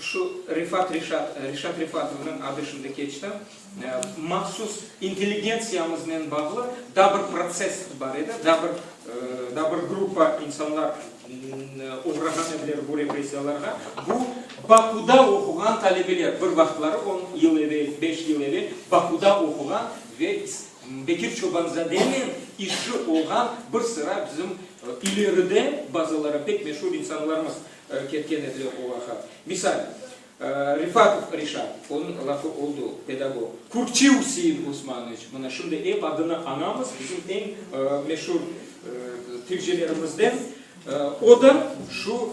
Şu Refat Reşat, Reşat Refatovnıñ adı şimdi keçti. Mahsus intelligentsiyamıznen bağlı daa bir protsess bar edi, daa bir, daa bir gruppa insanlar oğrağan ediler bu repressiyalarğa. Bu, Bakuda oquğan talebeler, bir vaqıtları, on yıl evel, beş yıl evel Bakuda oquğan ve Bekir Çobanzadenen işi olğan bir sıra bizim ileride bazıları pek meşur insanlarımız ketken ediler o vaqıt. Misal, Refatov Reşat, onıñ lafı oldu, pedagog. Kürkçi Üsein Osmanoviç, mına şimdi ep adını añamız, bizim eñ meşur tilcilerimizden, o da şu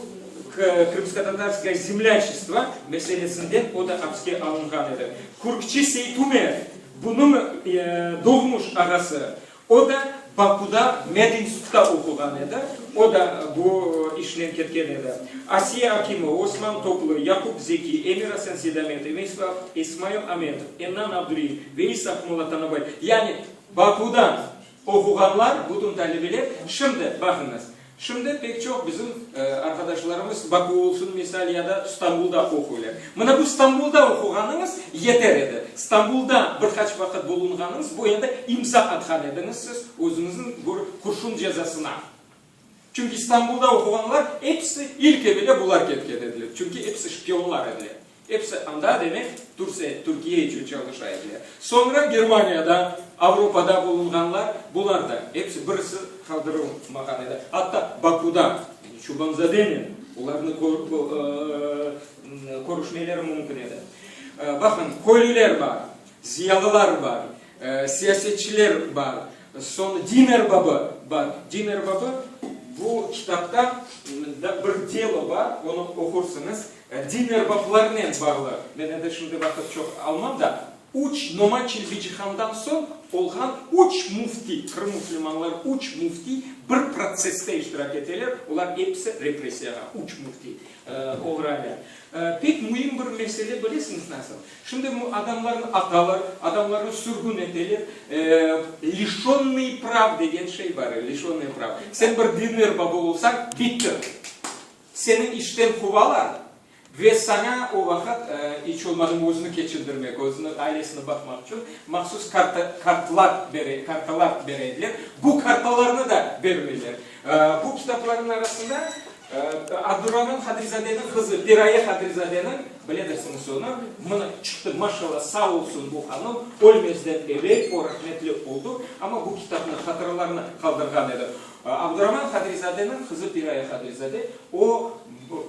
Krımskotatarskoye zemlâçestvo meselesinden o da apske alınğan edi. Kürkçi Seytumer, bunıñ doğmuş ağası, O da Bakuda medinstitutta oquğan edi, o da bu işnen ketken edi. Asiye Akimova, Osman Toplu, Yaqub Zeki, Emir-Asen Seydametov, İsmail Ametov, Ennan Abduriyev, Veis Aqmolla Tanabay, yani Bakuda oquğanlar, bütün talebeler, şimdi, baqıñız, Şimdi pek çoq bizim arqadaşlarımız Baku olsun, misal, ya da Stambulda oquylar. Mına bu Stambulda oquğanıñız yeter edi. Stambulda bir qaç vaqıt bulunğanıñız, bu endi imza atqan ediñiz siz özüñizniñ bir qurşun cezasına. Çünki Stambulda oquğanlar episi ilk evelâ bular ketken ediler. Çünki episi şpionlar ediler. Episi anda, demek, Türse, Türkiye içün çalışa ediler. Soñra Germaniyada, Avropada bulunğanlar, bular da, episi birisi qaldırılmağan edi. Atta Bakuda, yani Çobanzadenen olarnı körüşmeleri mümkün edi. Baqıñ, köylüler bar, ziyalılar bar, siyasetçiler bar, soñ din erbabı bar. Din erbabı, bu kitapta bir delo bar, onı oqursıñız. Din erbaplarınen bağlı, men endi şimdi vaqıt çoq almam da, üç Noman Çelebicihandan soñ olğan üç müfti, Qırım müslümanları üç müfti bir protsesste iştirak eteler, olar episi repressiyağa, üç müfti, oğraylar. Pek müim bir mesele bilesiñiz nasıl? Şimdi adamlarnı atalar, adamlarnı sürgün eteler, lişonnıy prav degen şey bar, lişonnıy prav. Sen bir din erbabı olsañ, bitti. Seni işten quvalar ve saña o vaqıt, iç olmadım özüni keçindirmek, özüni, ailesini baqmaq içün mahsus karta, kartlar bere, kartalar bere ediler. Bu kartalarnı da bermeyler. Bu kitaplarnıñ arasında Abdurraman Hadrizadeniñ qızı Piraye Hadrizadeniñ, biledirsiñiz onı, mına çıqtı, maşallah, sağ olsun bu hanım, ölmezden evel o rahmetli oldu, amma bu kitapnı, hatıralarını qaldırğan edi. Abduraman Hadrizadeniñ qızı Piraye Hadrizade, o,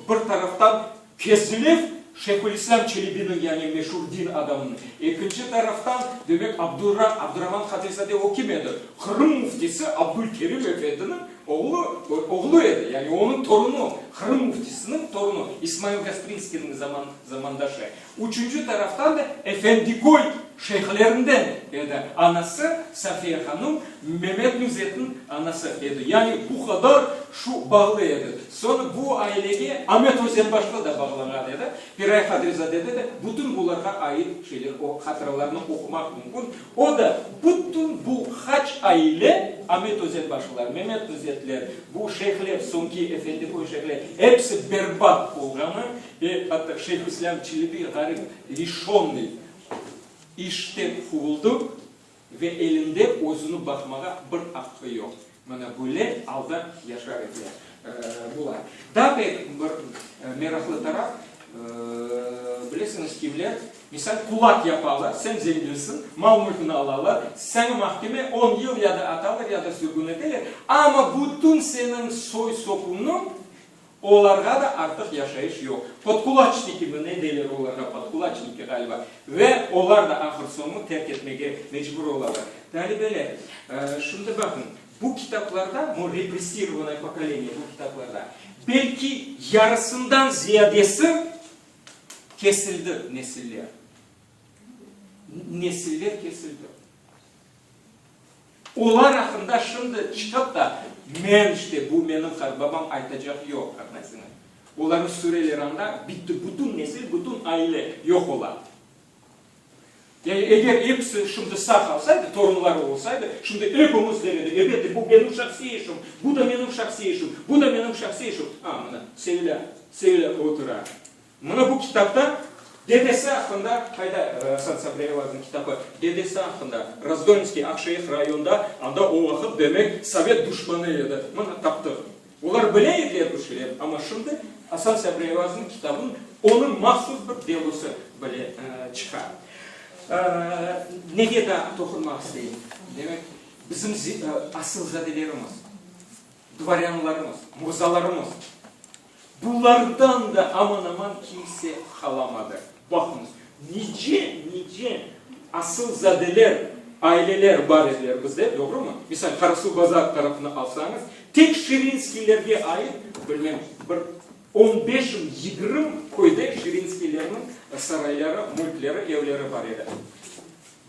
bir taraftan Kezlev Şeyhülislâm Çelebiniñ, yani meşur din adamınıñ, ekinci taraftan, demek, Abdura, Abduraman Hadrizade o kim edi? Qırım müftisi Abdülkerim efendiniñ oğlu, oğlu edi, yani onıñ torunu, Qırım müftisiniñ torunu, İsmail Gasprinskiyniñ zaman, zamandaşı. Üçünci taraftan da Efendiköy şeyhlerinden edi. Anası Safiye hanım Memet Nuzetniñ anası edi. Yani bu qadar şu bağlı edi. Soñ bu ailege Amet Özenbaşlı da bağlanğan edi. Piray Hadrizadede de bütün bularğa ait şeyler, o hatıralarnı oqumaq mümkün. O da bütün bu haç aile, Amet Özenbaşlılar, Memet Nuzetler, bu şeyhler, soñki Efendiköy şeyhler, episi berbat olğanı, Ve atta Şeyhülislâm Çelebi ğarip, lişonnıy, işten quvuldı ve elinde özüni baqmağa bir aqqı yoq. Mına böyle alda yaşar ediler bular. Daa pek bir meraqlı taraf, bilesiñiz kimler, misal, kulak yapalar, sen zenginsiñ, mal-mülküni alalar, seni mahkeme on yıl ya da atalar, ya da sürgün eteler, amma bütün seniñ soy-sopuñnı Olarğa da artıq yaşayış yoq. Podkulaçniki mi, ne deyler olarğa, podkulaçniki ğaliba. Ve olar da ahır-soñu terk etmege mecbur olalar. Talebeler, şimdi baqıñ, bu kitaplarda, bu repressirovannoye pokoleniye, bu kitaplarda, belki yarısından ziyadesi kesildi nesiller. Nesiller kesildi. Olar aqqında şimdi çıqıp da, men işte, bu menim qartbabam aytacaq yoq, añlaysıñız. Olarnı süreler anda, bitti, bütün nesil, bütün aile yoq ola. Yani eger episi şimdi sağ qalsaydı, torunları olsaydı, şimdi epimiz der edik, ebet, bu menim şahsiy işim, bu da menim şahsiy işim, bu da menim şahsiy işim. A, mına, Sevilâ, Sevilâ otura. Mına bu kitapta dedesi aqqında, qayda Asan Sabri Ayvazovnıñ kitabı, dedesi aqqında, Razdolnskiy, Aqşeyh rayonda, anda o vaqıt, demek, sovet duşmanı edi. Mına taptıq. Olar bile ediler bu şeyler, amma şimdi Asan Sabri Ayvazovnıñ kitabınıñ onıñ mahsus bir delosı bile çıqa. Nege daa toqunmaq isteyim? Demek, bizim asılzadelerimiz, dvorânlarımız, mırzalarımız, bulardan da aman-aman kimse qalamadı. Baqıñız, nice, nice asılzadeler, aileler bar ediler bizde, doğrumı? Misal, Qarasuvbazar tarafını alsañız, tek Şirinskiylerge ait, bilmem, bir on beşim, yigirmi köyde Şirinskiylerniñ sarayları, mülkleri, evleri bar edi.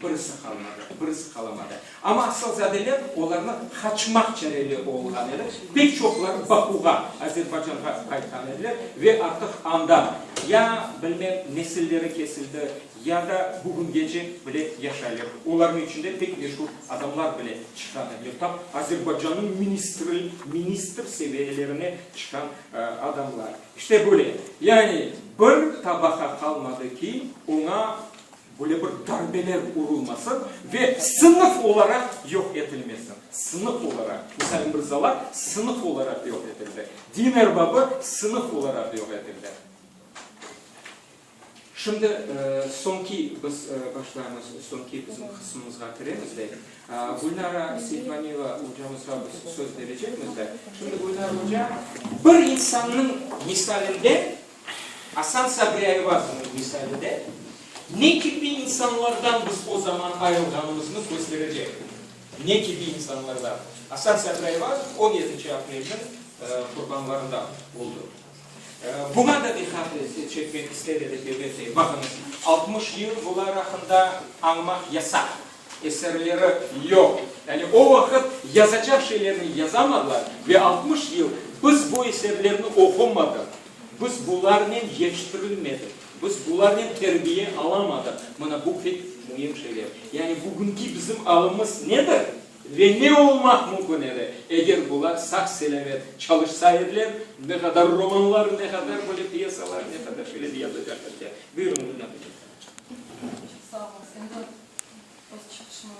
Birisi qalmadı, birisi qalamadı. Amma asılzadeler olarnı qaçmaq çareli olğan edi. Pek çoqları Bakuğa, Azerbaycanğa qaytqan ediler ve artıq anda ya, bilmem, nesilleri kesildi, ya da bugüngece bile yaşaylar. Olarnıñ içinde pek meşur adamlar bile çıqqan ediler. Tap Azerbaycannıñ ministri, ministr seviyelerine çıqqan adamlar. İşte böyle. Yani bir tabaqa qalmadı ki, oña Böyle bir darbeler urulmasın ve sınıf olaraq yoq etilmesin. Sınıf olaraq. Misal, mırzalar sınıf olaraq yoq etildi. Din erbabı sınıf olaraq yoq etildi. Şimdi soñki biz başlaymız, soñki bizim qısmımızğa kiremiz de. Gülnara Seytmaniyeva ocamızğa biz söz berecekmiz de. Şimdi Gülnara oca bir insannıñ misalinde Asan Sabri Ayvazovnıñ misalinde ne kibi insanlardan biz o zaman ayırılğanımıznı kösterecek. Ne kibi insanlardan. Asan Sabri Ayvazov on yedinci aprelniñ qurbanlarından oldı. Buña da diqqat çekmek ister edik, elbette. Baqıñız, 60 yıl bular aqqında añmaq yasaq. Eserleri yoq. Yani o vaqıt yazacaq şeylerni yazamadılar ve 60 yıl biz bu eserlerni oqumadıq, biz bularnen yetiştirilmedik, biz bularnen terbiye alamadıq. Mına bu pek müim şeyler. Yani bugünki bizim alımız nedir ve ne olmaq mümkün edi, eger bular sağ-selâmet çalışsa ediler, ne qadar romanlar, ne qadar böyle pyesalar, ne qadar şeyler yazacaq ediler. Buyurıñ, Gülnara oca. Çoq sağ oluñız. Endi öz çıqışımı,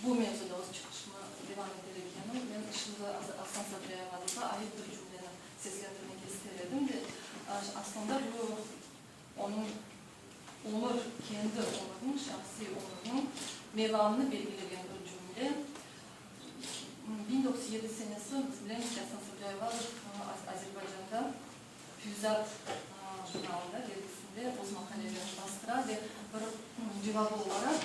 bu mevzuda öz çıqışımı devam eter ekenim, men şimdi Asan Sabri Ayvazovğa ait bir cümleni seslendirmege ister edim de, aslında bu onıñ ömür, kendi ömüriniñ, şahsiy ömüriniñ mevamını belgilegen bir cümle. 1907 senesi, biz bilemiz ki, Asan Sabri Ayvazov Azerbaycanda Füyuzat jurnalında, dergisinde öz maqalelerini bastıra ve bir cevabı olaraq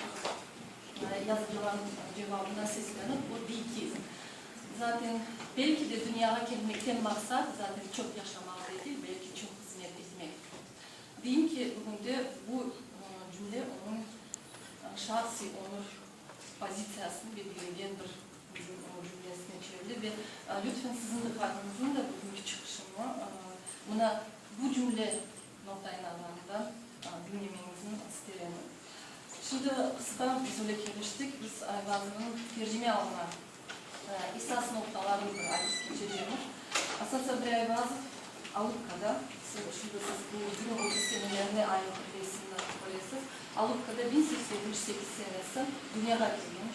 yazılğan cevabına seslenip, o dey ki, Zaten, belki de dünyağa kelmekten maqsat zaten çoq yaşamaq degil, belki çoq hızmet etmek. Deyim ki, bugünde bu cümle onıñ şahsiy ömür pozitsiyasını belgilegen bir cümlesine çevirildi ve lütfen siziñ diqqatıñıznı da bugünki çıqışımı mına bu cümle noqta-i nazarından diñlemeñizni ister edim. Şimdi qısqa biz öyle keliştik, biz Ayvazovnıñ tercime alına esas noqtalarını bir aytıp keçecemiz. Asan Sabri Ayvazov Alupkada, şimdi siz bu 1030 senelerine ait resimni köresiz, Alupkada 1878 senesi dünyağa kelgen.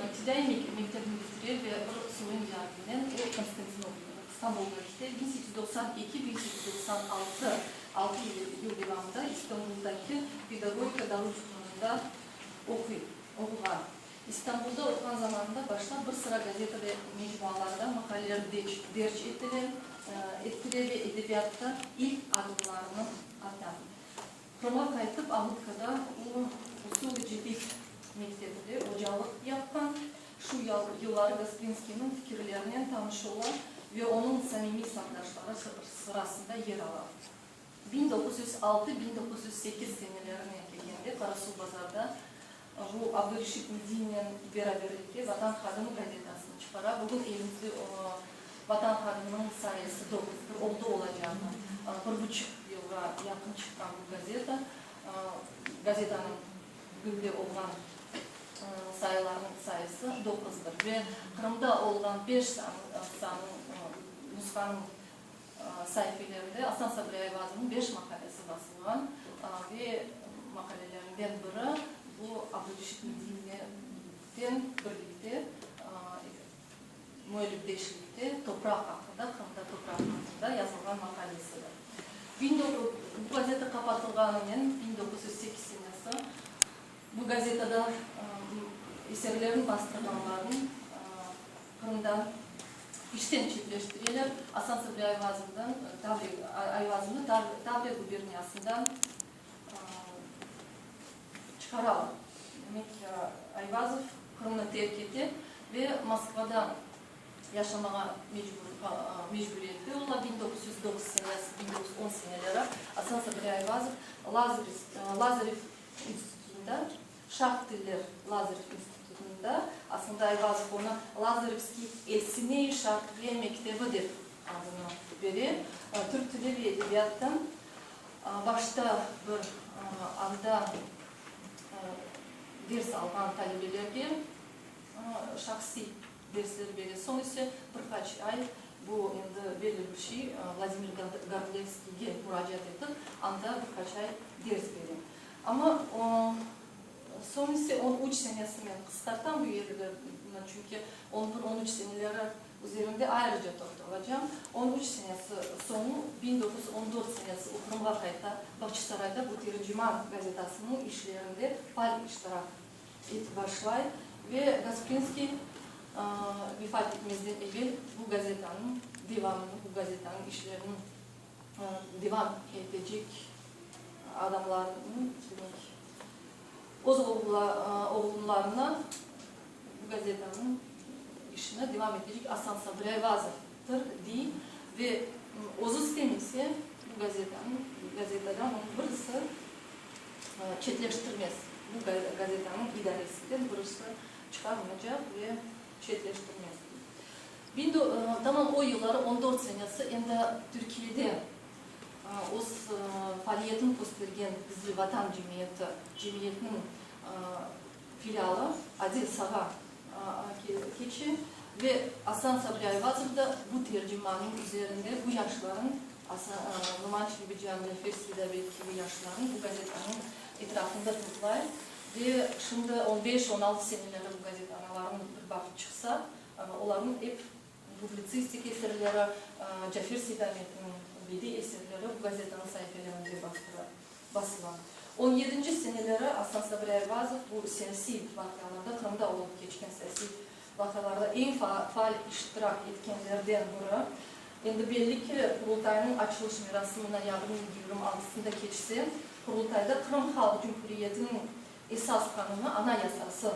İptidaiy mektebini bitire ve bir soyun yardımınen o Konstantinopolge, İstanbulğa kete. 1892, 1896, altı yıl devamında İstanbuldaki pedagogika darülfünunında oquy, oquğan. İstanbulda oquğan zamanında başlap bir sıra gazeta ve mecmualarda maqaleler derc etile, ettire ve edebiyatta ilk adımlarını ata. Qırımğa qaytıp Alıpkada o Usul-i Cedid mektebinde ocalıq yapqan. Şu yılları Gasprinskiyniñ fikirlerinen tanış ola ve onıñ samimiy safdaşları sırasında yer ala. 1906, 1908 senelerine kelgende Qarasuvbazarda bu Abdureşit Mediynen beraberlikte Vatan Hadimi gazetasını çıqara. Bugün elimizde Vatan Hadiminiñ sayısı doquzdır, oldı olacağı bir buçuq yılğa yaqın çıqqan bu gazeta, gazetanıñ bugünde olğan sayılarınıñ sayısı doquzdır ve Qırımda olğan beş sanıñ nushanıñ. saifelerinde Asan Sabri Ayvazovnıñ beş maqalesi basılğan ve maqalelerinden biri bu Abdureşit Medineden birlikte müellifdeşlikte topraq aqqında, Qırımda topraq aqqında yazılğan maqalesidir. Bu gazeta qapatılğanınen 1908 senesi bu gazetada eserlerini bastırğanlarnıñ Qırımdan işten çetleştireler. Asan Sabri Ayvazovdan, Ayvazovnı Tavriya guberniyasından çıqaralar. Demek, Ayvazov Qırımnı terk ete ve Moskvada yaşamağa mecburiyette ola. 1909 senesi, 1910 seneleri Asan Sabri Ayvazov Lazarev institutında, Şarq tiller Lazarev institutında, aslında Ayvazov onı Lazarevskiy Elsine-i Şarqiye mektebi dep adını bere, türk tili ve edebiyattan başta bir anda ders alğan talebelerge şahsiy dersler bere, soñ ise bir qaç ay, bu endi belli bir şey, Vladimir Gordlevskiyge muracaat etip, anda bir qaç ay ders bere. Amma soñ ise on üç senesi, men qısqartam bu yerni, çünki on bir, on üç seneleri üzerinde ayrıca toqtalacam. On üç senesi soñu, 1914 senesi o Qırımğa qayta, Bağçasarayda bu Terciman gazetasınıñ işlerinde faal iştirak etip başlay ve Gasprinskiy vefat etmezden evel bu gazetanıñ devamını, bu gazetanıñ işlerini devam etecek adamlarnıñ, demek, öz oğullarına bu gazetanıñ işini devam etecek Asan Sabri Ayvazovdır, dey ve özü istemese, bu gazetanıñ, gazetadan onı birisi çetleştirmez, bu gazetanıñ idaresinden birisi çıqarmaycaq ve çetleştirmez, dey. Tamam o yılları, on dört senesi, endi Türkiyede öz faaliyetini köstergen Gizli Vatan cemiyeti, cemiyetniñ filialı Odessağa keçe ve Asan Sabri Ayvazov da bu tercimannıñ üzerinde bu yaşlarnıñ, Noman Çelebicihan, Cafer Seydamet kibi yaşlarnıñ bu gazetanıñ etrafında toplay ve şimdi on beş, on altı seneleri bu gazetanalarnıñ bir baqıp çıqsa, olarnıñ ep Publitsistik eserleri, Cafer Seydametniñ bediy eserleri bu gazetanıñ saifelerinde basıla. On yedinci seneleri Asan Sabri Ayvazov bu siyasiy vaqialarda, Qırımda olıp keçken siyasiy vaqialarda eñ faal iştirak etkenlerden biri. Endi belli ki, Qurultaynıñ açılış merasimi noyabrniñ 26-sında keçse, Qurultayda Qırım Halq Cumhuriyetiniñ Esas Qanunı, Anayasası,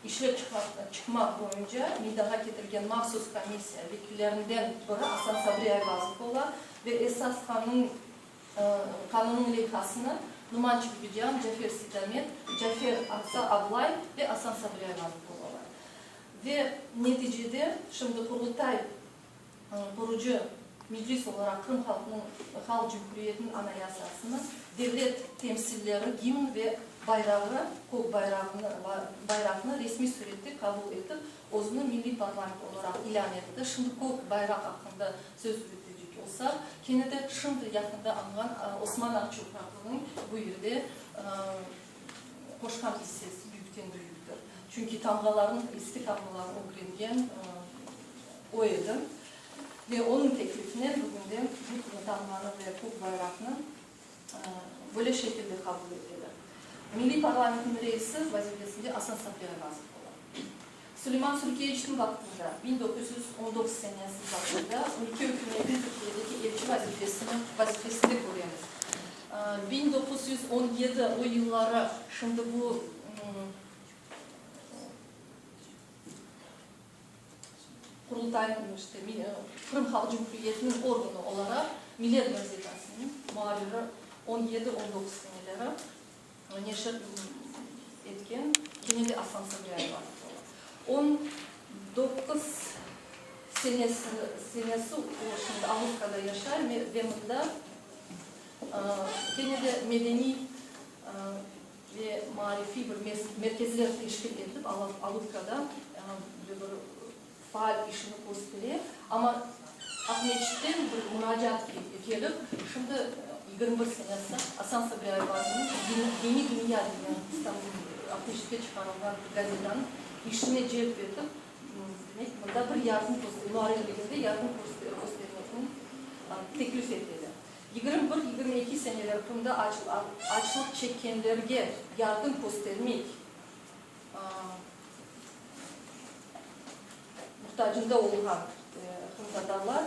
İşlep çıqmaq boyunca meydanğa ketirgen mahsus komissiya vekillerinden biri Asan Sabri Ayvazov ola ve esas qanun qanunnıñ leyhasını Numan Çelebicihan, Cafer Seydamet, Cafer Aksa Ablay ve Asan Sabri Ayvazov olalar. Ve neticede şimdi Qurultay qurucı meclis olaraq Qırım halqınıñ Halq Cumhuriyetiniñ Anayasasını, devlet temsilleri, gimn ve bayrağı, kök bayrağını, bayraqnı resmiy sürette qabul etip, özüni milliy parlament olaraq ilân etti. Şimdi kök bayraq aqqında söz yürütecek olsaq, kene de şimdi yaqında añğan Osman Aqçoqraqlınıñ bu yerde qoşqan issesi büyükten büyüktir. Çünki tamğalarnıñ, eski tamğalarnı ögrengen o edi. Ve onıñ teklifinen bugünden bu tamğanı ve kök bayraqnı böyle şekilde qabul eteler. Milliy parlamentniñ reisi vazifesinde Asan Sabri Ayvazov ola. Suleyman Sulkeviçniñ vaqtında, 1919 senesi vaqtında ülke ükümeti Türkiyedeki elçi vazifesini vazifesinde köremiz. 1917 o yılları şimdi bu Qurultaynıñ, işte, Qırım Halq Cumhuriyetiniñ organı olaraq Millet gazetasınıñ muarriri on yedi, on doquz seneleri neşir etken kene de Asan Sabri Ayvazov ola. On doquz senesi, senesi o şimdi Avrupa'da yaşay ve mında kene de medeniy ve maarifiy bir merkezler teşkil etip, Alutkada böyle bir faal işini köstere. Amma. Aqmescitten bir muracaat kelip, şimdi 21 senesi Asan Sabri Ayvazovnıñ Yeni Dünya degen İstanbul, Aqmescitte çıqarılğan bir gazetanıñ işine celp etip, demek, mında bir yardım muarrirliginde yardım köstermekni teklif eteler. 21, 22 seneler Qırımda açlıq çekkenlerge yardım köstermek muhtacında olğan qırımtatarlar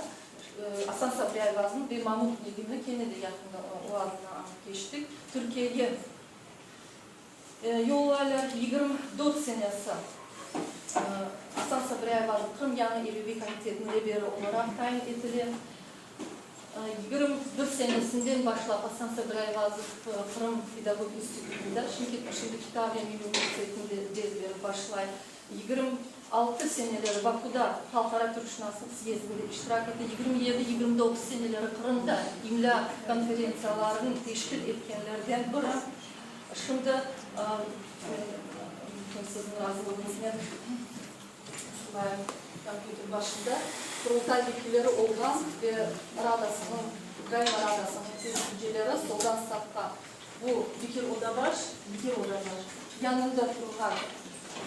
Asan Sabri Ayvaznı ve Mamut Nedimni kene de yaqında o adını añıp keçtik, Türkiyege yollaylar. 24 senesi Asan Sabri Ayvazov Qırım yañı edebiy komitetiniñ reberi olaraq tayin etile. 21 senesinden başlap Asan Sabri Ayvazov Qırım pedagog institutında, şimdiki Tavriya milliy universitetinde ders berip başlay. 26 seneleri Bakuda Halqara türkşınaslıq syezdinde iştirak ete, 27, 29 seneleri Qırımda imlâ konferentsiyalarını teşkil etkenlerden biri. Şimdi, siziñ razılığıñıznen, kompyuter başında Qurultay vekilleri olğan ve Radasınıñ, Ukraina Radasınıñ temsilcileri soldan saqqa Bu Bekir Odabaş, Bekir Odabaş, yanında turğan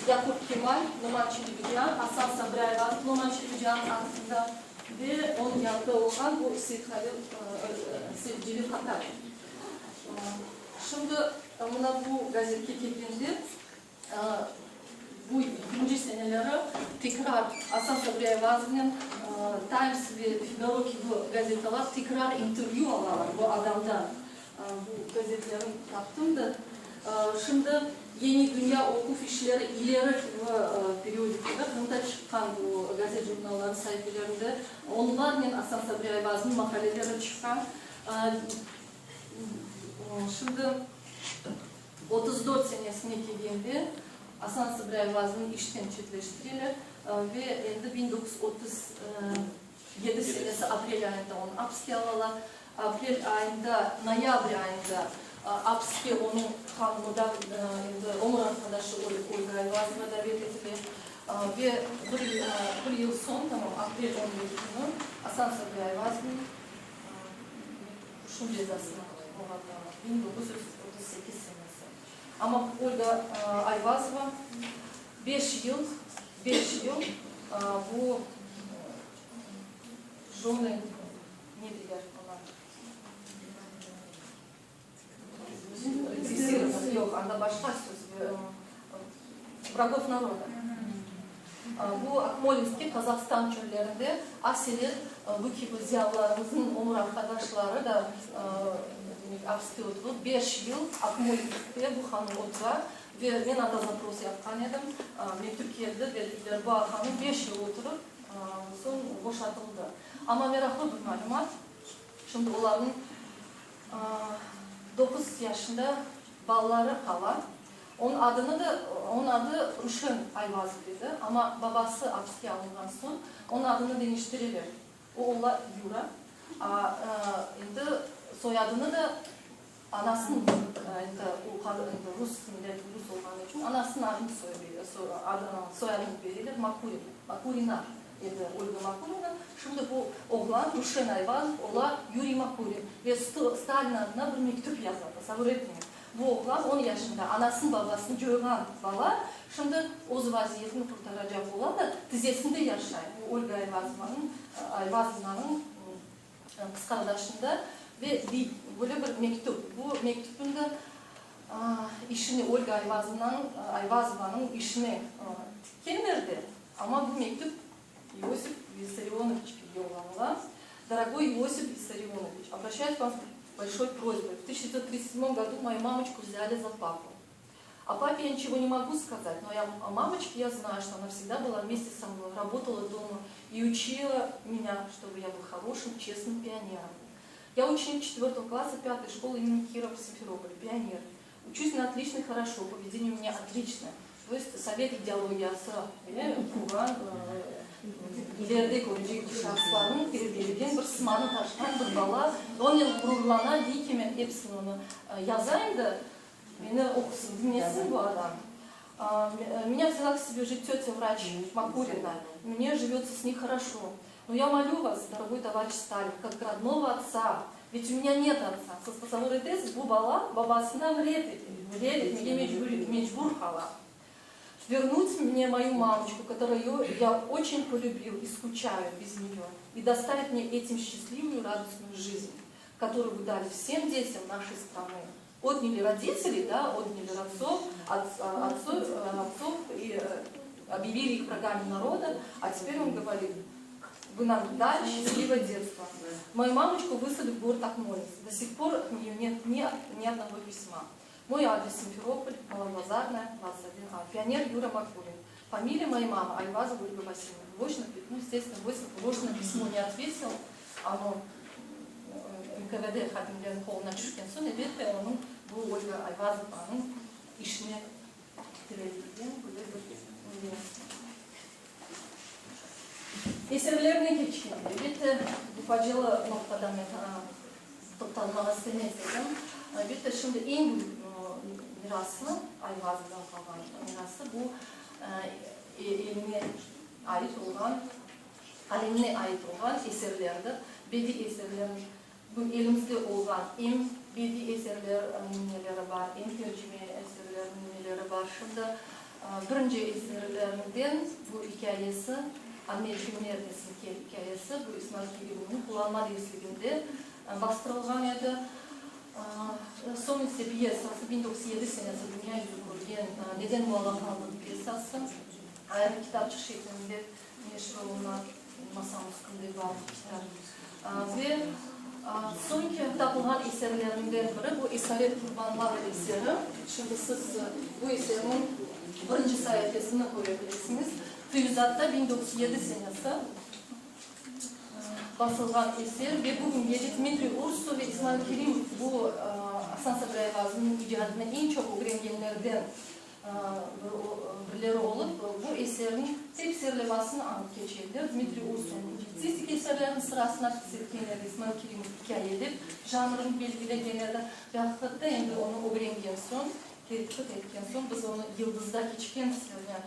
Yaqup Kemal, Noman Çelebicihan, Asan Sabri Ayvazov, Noman Çelebicihan artında ve onıñ yanında olğan bu Seythalil, Seytcelil Hatay. Şimdi mına bu gazetke kelgende, Bu yigirminci seneleri tekrar Asan Sabri Ayvazovnen Times ve Figaro kibi gazetalar tekrar intervyü alalar bu adamdan. Bu gazetlerni taptım da. Şimdi Yeni Dünya oquv işleri ileri kibi periodikada Qırımda çıqqan bu gazet-jurnallarnıñ saifelerinde onlarnen Asan Sabri Ayvazovnıñ maqaleleri çıqa. Şimdi. 34 senesine kelgende Asan Sabri Ayvaznı işten çetleştireler ve endi 1937 senesi aprel ayında onı apske alalar. Aprel ayında, noyabr ayında apske onıñ hanımı da, endi ömür arqadaşı Olga Ayvazova davet etile ve bir yıl soñ, tamam aprel 17 künü Asan Sabri Ayvaznıñ Qurşun cezasına oğratılalar, 1938 senesi. Amma Olga Ayvazova beş yıl, beş yıl bu jönı, ne deyler oña? Yoq, anda başqa söz, vragov naroda. Bu Akmolinskiy, Qazahstan çöllerinde aselet bu kibi ziyalılarımıznıñ ömür arqadaşları da, demek, apiste oturıp, beş yıl Akmolinskte bu hanım otura ve men anda zapros yapqan edim, mektüp keldi, dediler, bu hanım beş yıl oturıp, soñ boşatıldı. Amma meraqlı bir malümat, şimdi olarnıñ doquz yaşında balaları qala. Onıñ adını da, onıñ adı Ruşen Ayvazov edi, amma babası apiske alınğan soñ, onıñ adını deñiştireler, o ola Yura, a endi soyadını da anasınıñ, endi o qadın endi rus milleti, rus olğanı içün anasınıñ adını soyadını bereler, Makurina, Makurina edi Olga Makurina. Şimdi bu oğlan Ruşen Ayvazov ola Yuriy Makurin ve Stalin adına bir mektüp yaza, tasavur etiñiz. Bu oğlan on yaşında, anasını-babasını coyğan bala, şimdi öz vaziyetini qurtaracaq ola da, tizesinde yaşay, bu Olga Ayvazovanıñ, Ayvazovanıñ qız qardaşında ve dey, böyle bir mektüp. Bu mektüpni de işine, Olga Ayvazovanıñ, Ayvazovanıñ işine tikkenler de, amma bu mektüp İosif Vissarionoviçke yollanıla. Dorogoy Иосиф Виссарионович, обращаюсь к вам с большой просьбой. В 1937 году мою мамочку взяли за папу. О папе я ничего не могу сказать, но я, о мамочке я знаю, что она всегда была вместе со мной, работала дома и учила меня, чтобы я был хорошим, честным пионером. Я ученик 4 класса 5 школы имени Кирова в Симферополе, пионер. Учусь на отлично хорошо, поведение у меня отличное. То есть sovet ideologiyası ile qurğan, ileride körecek şahıslarnıñ terbiyelegen bir sımanı taşığan bir bala. Onen ğururlana, dey ki, men episini onı yazayım da, meni oqusın, diñlesin bu adam. Меня взяла к себе жить тетя врач Макурина, мне живется с ней хорошо. No ya molю vas, dorogoy tovarişç Stalin, kak rodnogo otsa, ved u menya net otsa. Siz tasavvur etesiz, bu bala babasından red ete, red etmege mecbur qala. Vernut mne moyu mamoçku, kotoruyu ya oçen polübil i skuçayu bez neyo, i dostavit mne etim şçastlivuyu radostnuyu jizn, kotoruyu vı dali vsem detyam našey strany. Otnyali roditeley, da, otnyali ottsov, ottsov i obyavili ih vragami naroda, a teper on govorit, vı nam dali şçastlivoye detstvo. Moyu mamoçku vıslali v gorod Akmolinsk, do sih por ot neyo net ni odnogo pisma. Moy adres, Simferopol, Malobazarnaya, 21 A. Pioner Yura Makulin. Familiya moyey mamı, Ayvazova Olga Vasilyevna. Ложно, ну, естественно, ложное pismo ne otvetil, ono NKVD hadimleriniñ qoluna tüşken soñ, elbette, onıñ bu Olga Ayvazovanıñ işine tirelgen böyle bir ne. Eserlerine keçkende, elbette, bu facialı noqtada men toqtalmağa istemez edim. Elbette, şimdi eñ büyük mirası, Ayvazovdan qalğan mirası, bu eline ait olğan, qalemine ait olğan eserlerdir, bediy eserler. Bu elimizde olğan em bediy eserler nümüneleri bar, em tercime eserler nümüneleri bar. Şimdi birinci eserlerinden bu ikâyesi, Amerika merdisin kel ikâyesi, bu İsmail Kerimovnıñ qullanma dersliginde bastırılğan edi. Soñ ise pyesası, 1907 senesi dünya yüzü körgen Neden muallaq qaldıq pyesası, ayrı kitapçıq şeklinde neşir oluna, masam üstünde bar bu kitap. Ve soñki tapılğan eserlerinden biri, bu Esaret qurbanları eseri. Şimdi siz bu eserniñ birinci saifesini köre bilesiñiz. Füyüzatta 1907 senesi basılğan eser ve bugüngece Dmitriy Ursu ve İsmail Kerimov bu Asan Sabri Ayvazovnıñ icadını eñ çoq ögrengenlerden birileri olıp, bu eserniñ tek serlevasını añıp keçediler. Dmitriy Ursu publitsistik eserlerniñ sırasına kirsetken edi, İsmail Kerimov ikâye dep janrını belgilegen edi. Ve aqiqatta endi onı ögrengen soñ, tedqiq etken soñ biz onı Yıldızda keçken sene,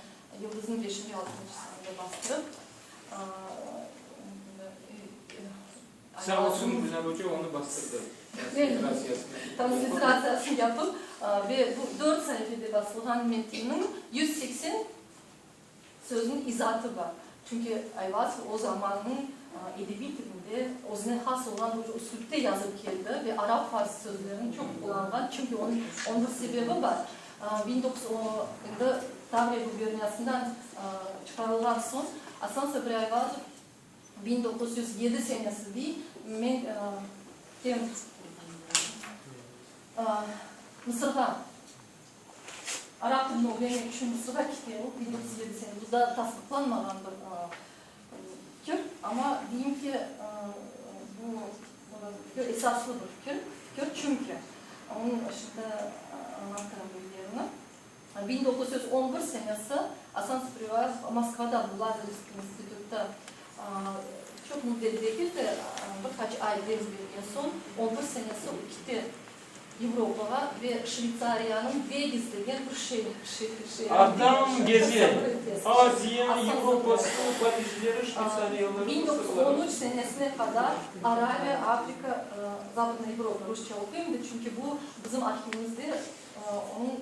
Yıldıznıñ beşinci, altıncı sanında bastırıp, Sağ olsun, Gülnar oca onı bastırdı. Transliteratsiyasını yapıp ve bu dört saifede basılğan metinniñ 180 sözniñ izaatı bar. Çünki Ayvazov o zamannıñ edebiy tilinde özüne has olğan bir üslüpte yazıp keldi ve arap-fars sözlerini çoq qullanğan, çünki onıñ onıñ bir sebebi bar. 1910 endi Tavriya guberniyasından çıqarılğan soñ Asan Sabri Ayvazov 1907 senesi dey, men kem Mısırğa arap tilini ögrenmek içün Mısırğa kete, o 1907 sene, bu daa tasdıqlanmağan bir fikir, amma deyim ki, bu fikir esaslı bir fikir, fikir, çünki onıñ şimdi añlatırım bir yerini. 1911 senesi Asan Sıprivazov Moskvada bu Lazarevskiy institutta çoq müddet degil de, bir qaç ay ders bergen soñ, on bir senesi o kete Avropağa ve Şveytsariyanıñ Vegiz degen bir şeerinde Adam geze, Aziyanı, Avropasını, Parijleri, Şveytsariyaları, Mısırları. 1913 senesine qadar Arabiya, Afrika, Zapадная Европа, rusça oquyım da, çünki bu bizim arhivimizde onıñ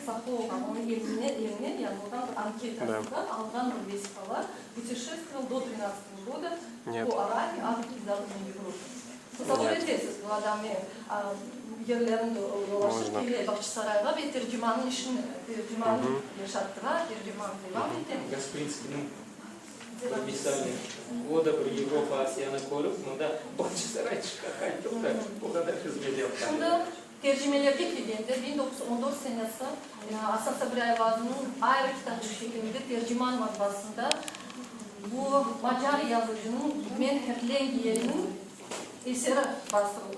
saqlı olğan, onıñ eline, eline yazılğan bir anketasında alınğan bir vesiqalar, Putешествовал до trинадцатого года po Arabiya, Afrike i Западной Европе. Tasavvur etesiz, bu adam yerlerini dolaşıp kele Bağçasarayğa ve tercimannıñ işini, tercimannı yaşattıra, terciman devam ete. Gasprinskiyniñ bir misali, o da bir Avropa, Asiyanı körip, mında Bağçasaray çıqa qaytıp da o qadar hızmet yapqan. Şimdi tercimelerge kelgende, 1914 senesi Asan Sabri Ayvazovnıñ ayrı kitapçıq şeklinde Terciman matbaasında bu macar yazıcınıñ Menherd Lengielniñ eseri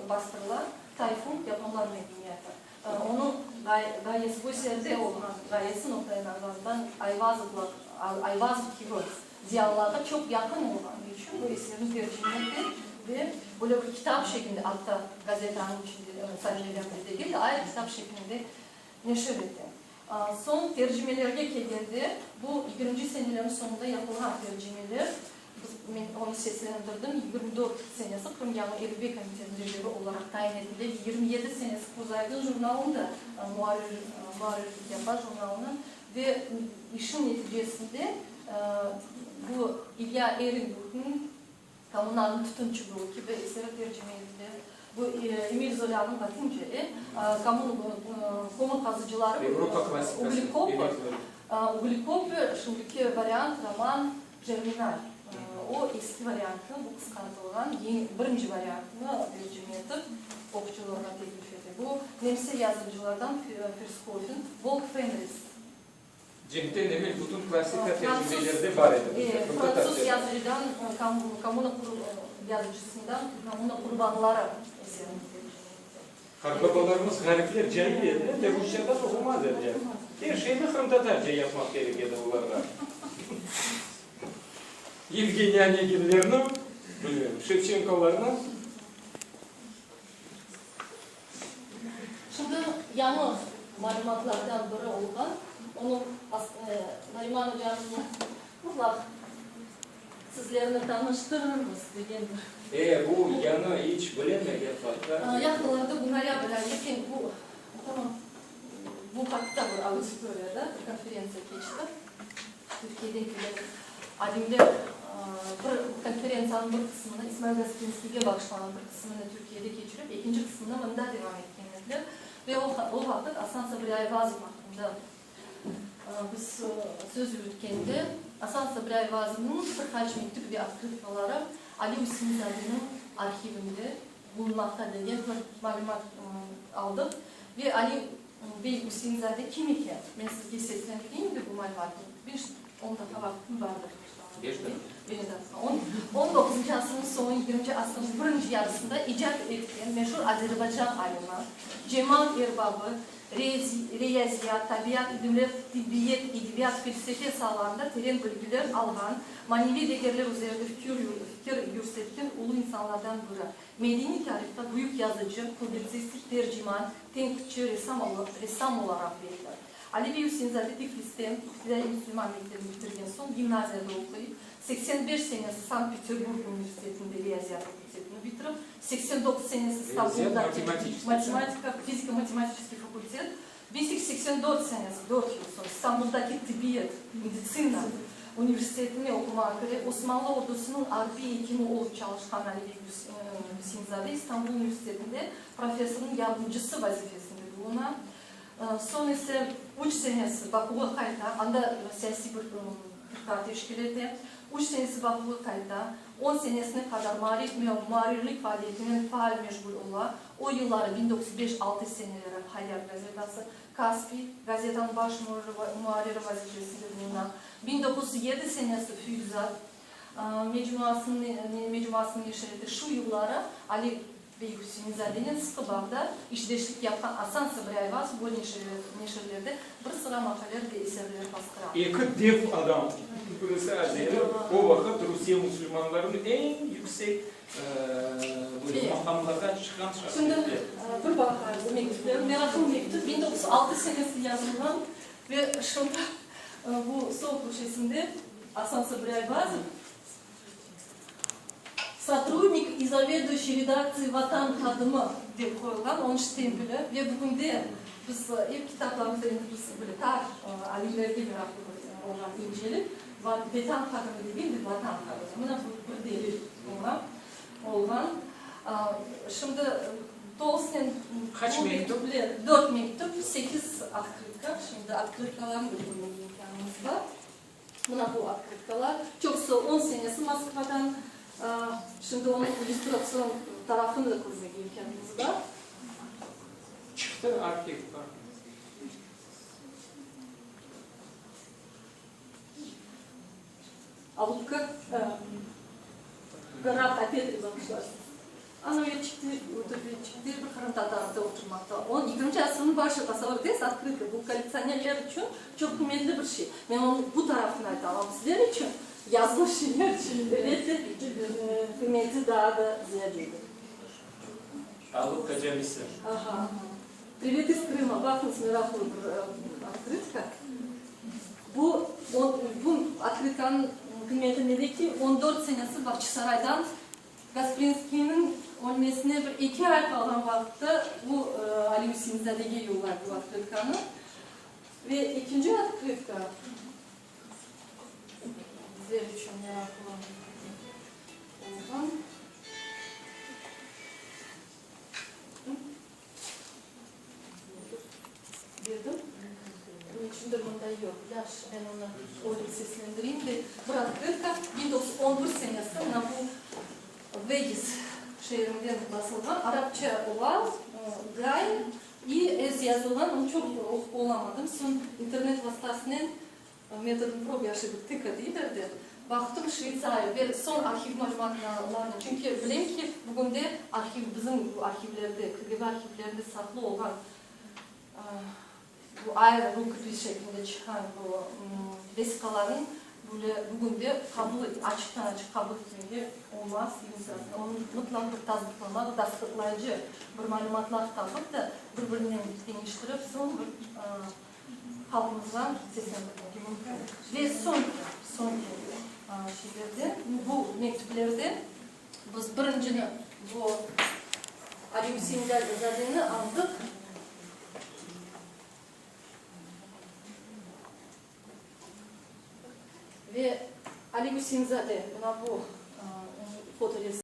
bastırıla, Tayfun, yaponlar medeniyeti. Onıñ ğayesi, bu eserde olğan ğayesi noqta-i nazarından Ayvazovlar, Ayvazov kibi ziyalılarğa çoq yaqın olğanı içün bu eserni tercime ete ve böyle bir kitap şeklinde, atta gazetanıñ içinde, saifelerinde degil de, ayrı kitap şeklinde neşir ete. Soñ tercimelerge kelgende, bu yigirminci senelerniñ soñunda yapılğan tercimeler. Biz, men onı seslendirdim, 24 senesi Qırım yañı elifbe komitetiniñ reberi olaraq tayin etile ve 27 senesi Közaydın jurnalında muarrir, muarrirlik yapa jurnalnıñ ve işin neticesinde bu İlya Ehrenburgnıñ Kommunanıñ tütün çubuğı kibi eseri tercime etile. Bu Emil Zolânıñ latince, kommun, kömür qazıcıları, Avropa klassikası, Uglekopi, Uglekopi, şimdiki variant, roman Jerminal. O eski variantnı, bu qısqartılğan, yeñi, birinci variantnı tercime etip, oqucılarğa teklif ete. Bu nemse yazıcılardan Fershofen, Volk Fenris. Cenkten evel bütün klassika tercimelerde bar edi bizde, qırımtatarca. Fransız yazıcıdan Kommuna yazıcısından Kommuna qurbanları eserini tercime etti. Qartbabalarımız ğaripler cail ediler de, rusçadan oqumaz ediler. Er şeyni qırımtatarca yapmaq kerek edi olarğa. Yevgeniy Oneginlerniñ, bilmem, Şevçenkolarnıñ. Şimdi yañı malümatlardan biri olğan, onıñ Nariman ocamıznı mıtlaq sizlerni tanıştırırmız degen bir. E, bu yañı, iç bilinmegen fakta. Yaqınlarda bu noyabr ayı, bu, tamam, bu haqta bir auditoriyada bir konferentsiya keçti. Türkiyeden kelgen alimler bir konferentsiyanıñ bir qısmını İsmail Gasprinskiyge bağışlanğan bir qısmını Türkiyede keçirip, ekinci qısmını mında devam etken ediler. Ve o o vaqıt Asan Sabri Ayvazov aqqında biz söz yürütkende, Asan Sabri Ayvazovnıñ bir qaç mektüp ve otkrıtkaları Ali Üsein-zadeniñ arhivinde bulunmaqta degen bir malümat aldıq. Ve Ali Bey Üsein-zade kim eken? Men sizge seslendireyim de bu malümatnı. Beş, on daqqa vaqtım bardır, inşallah. Beş daqqa. Beş daqqa. On, on doquzıncı asırnıñ soñu, yigirminci asırnıñ birinci yarısında icat etken meşur Azerbaycan alimi, cemaat erbabı, riyaziyat, tabiat ilimler, tibbiyet, edebiyat, felsefe saalarında teren bilgiler alğan, maneviy degerler üzerinde fikir yürsetken ulu insanlardan biri. Medeniy tarihta büyük yazıcı, publitsistik, terciman, tenqitçi, ressam olaraq belli. Ali bey Üseinzade Tifliste ibtidaiy musulman mektebini bitirgen soñ gimnaziyada oquy, 85 senesi Sankt-Peterburg universitetinde riyaziyat fakultetini bitirip, 89 senesi Stambulda matematika, fizika-matematiçeskiy fakultet, 1884 senesi, dört yıl soñ, İstanbuldaki tibbiyet, meditsina, universitetine oqumağa kire. Osmanlı ordusınıñ arbiy ekimi olıp çalışqan Ali bey Hüseyinzade İstanbul universitetinde professornıñ yardımcısı vazifesinde buluna. Soñ ise üç senesi Bakuğa qayta, anda siyasiy bir firqa teşkil ete. Üç senesi Bakuğa qayta, on senesine qadar maarif muarrirlik faaliyetinen faal meşğul ola. O yılları, 1905-altı seneleri, Hayat gazetası, Kaspiy gazetanıñ baş muarriri vazifesinde buluna. 1907 senesi Füyuzat mecmuasını neşir ete. Şu yılları Ali bey Hüseyinzadenen sıqı bağda işdeşlik yapqan Asan Sabri Ayvaz bu neşirlerde bir sıra maqaleler ve eserler bastıra. Eki dev adam, birisi azeri, o vaqıt Rusiye musulmanlarınıñ eñ yüksek böyle maqamlarğa çıqqan şahsiyetler. Şimdi bir baqayıq bu mektüpler. Meraqlı mektüp, 1906 senesi yazılğan ve şunda bu sol köşesinde Asan Sabri Ayvazov, Sotrudnik i zaveduyuşiy redaktsiyi Vatan hadimi dep qoyulğan, onıñ ştempeli ve bugünde biz ep kitaplarımızda endi biz böyle tar alimlerge meraqlı bir olğan incelik, Vetan hadimi degil de, Vatan hadimi. Mına bu bir delil oña olğan. Şimdi tolusınen Qaç bu mektüp? mektüpler, dört mektüp, sekiz otkrıtka, şimdi otkrıtkalarnı da körmege imkânımız bar. Mına bu otkrıtkalar, çoqusı on senesi Moskvadan, şimdi onıñ illüstratsion tarafını da körmege imkânımız bar. Çıqtı arhiv, bar. Alupka, Graf Apetri bağışlarsız. Ana o çıqtı, çıqtı bir qırımtatarda oturmaqta. On yigirminci asırnıñ başı, tasavvur etesiz, otkrıtka, bu kollektsionerler içün çoq qıymetli bir şey. Men onıñ bu tarafını aytam, amma bizler içün yazılı şeyler içün, elbette, qıymeti daa da ziyadedir. Alupka camisi. Aha. Privet iz Krıma, baqıñız, meraqlı bir otkrıtka. Bu, bu otkrıtkanıñ. qıymeti nede ki, on dört senesi Bağçasaraydan Gasprinskiyniñ ölmesine bir eki ay qalğan vaqıtta bu Ali Üseinzadege yollay bu otkrıtkanı. Ve ekinci otkrıtka bizler içün meraqlı olğan. Berdim. Ne içündir mında yoq. Yahşı, men onı öyle seslendireyim de. Bir otkrıtka, 1911 senesi, mına bu Vegis şeerinden basılğan, arapça ola, Gayn i S yazılğan, onı çoq oqup olamadım. Soñ internet vastasınen metodum prób i oşibok tıka deyler de, baqtım Şveytsariya ve soñ arhiv malümatlarını, çünki bilem ki, bugünde arhiv, bizim bu arhivlerde, KGB arhivlerinde saqlı olğan bu ayrı rukopis şeklinde çıqqan bu vesiqalarnıñ böyle bugünde qabul, açıqtan-açıq qabul etmege olmaz, onı mıtlaq bir tasdıqlamaq, tasdıqlayıcı bir malümatlar tapıp da, bir-birinen teñeştirip soñ bir halqımızğa seslendirmege mümkün. Ve soñki, soñki şeylerde, bu mektüplerde biz birincini bu Ali Üseinzadeni aldıq. Ve Ali Üseinzade, mına bu fotoresim.